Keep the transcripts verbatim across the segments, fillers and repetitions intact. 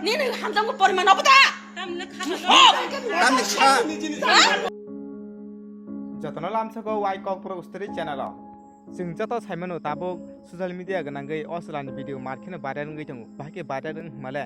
Nini hamjakma poriman obo da? Tamni kha. Jotono lamsako wai kokborok story channel o. Chwng joto saimano tabuk social media gwnangwi o chwlani video mar kheno viral wngwi tongo. Bahai khe viral wng hwnmale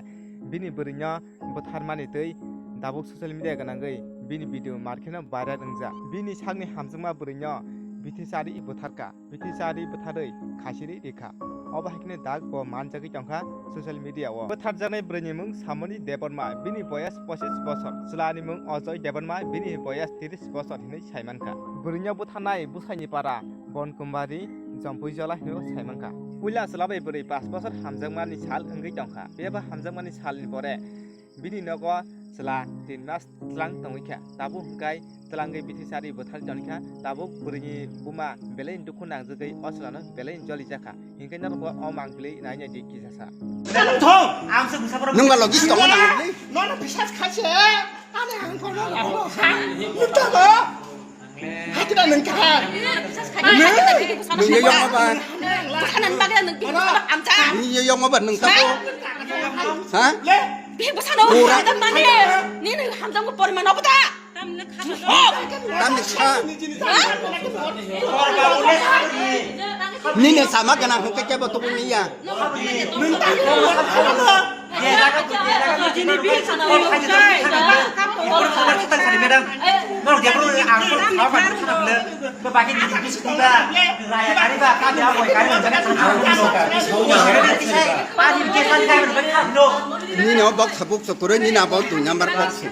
bini bwrwino butharmani twi tabuk social media gwnangwi bini video mar kheno viral wngjak. Bini sakni hamjakma bwrwino Bithishari butharkha. Bithishari bwtharwi khasiri rikha. Obo hai kheno dak bo manjagwi tongkha social media o. Bwtharjaknai bwrwini mung Samoni Debbarma, bini boyas pochis bosor. Chwlani mung Ajoy Debbarma, bini boyas tiris bosor hinwi saimankha. Bwrwino bwtharnai bwsaini para Bonkumbari, Jompui Jola hinwi saimankha. Puila chwla bai bwrwi pash bosor hamjakmani sal wngwi tongkha. Phiya ba hamjakmani salni pore bini nogo chwla tin mas tlang tongwi kha. Tabuk hwnkhe twlangwi Bithishari bwthar tongkha. Tabuk bwrwini buma belai dukhu nangjagwi o chwlano belai jolijakha. Hinkhe norokbo o mang bwlwi nai nai di kisasa. Thong! Ang se bwsa borok. Nwng ba logis tongo nang bwlwi? Nono bisas khaise. Ani ang kono. Nukta ba? Hakida nwng kha. Nwng, nwng yong ba? Bwsano bagwi nwng bini bwsano amcha. Nwng yong ba nwng ta ko? Ha? Bini bwsano hamjak mani. Nini hamjakma poriman obo da? Tamni sa. Nini sama gana hukhe kebo tubu niya. Nini o bok sabuk sokuroi nini abo dui number bok se.